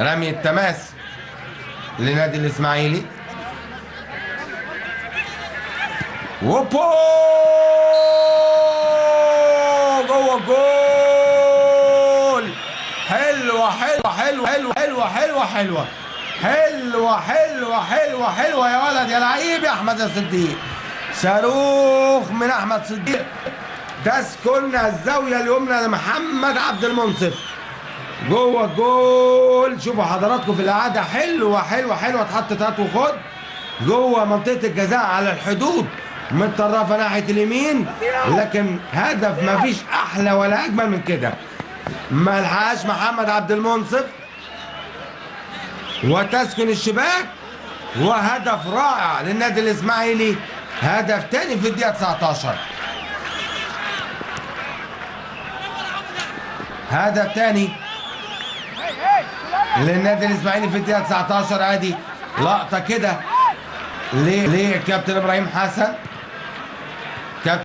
رمي التماس لنادي الاسماعيلي. وبو جوه الجول. حلوة حلوة حلوة حلوة حلوة حلوة حلوة حلوة حلوة حلوة حلوة يا ولد يا لعيب يا احمد يا صديق. صاروخ من احمد صديق تسكن الزاوية اليمنى لمحمد عبد المنصف جوه الجول. شوفوا حضراتكم في الاعادة، حلوة حلوة حلوة، اتحطت هات وخد جوه منطقة الجزاء على الحدود متطرفة ناحية اليمين، لكن هدف ما فيش احلى ولا اجمل من كده. ما لحقش محمد عبد المنصف وتسكن الشباك، وهدف رائع للنادي الاسماعيلي، هدف تاني في الدقيقة 19. هدف تاني للنادي الاسماعيلي في الدقيقة 19. ادي لقطة كده للكابتن ابراهيم حسن.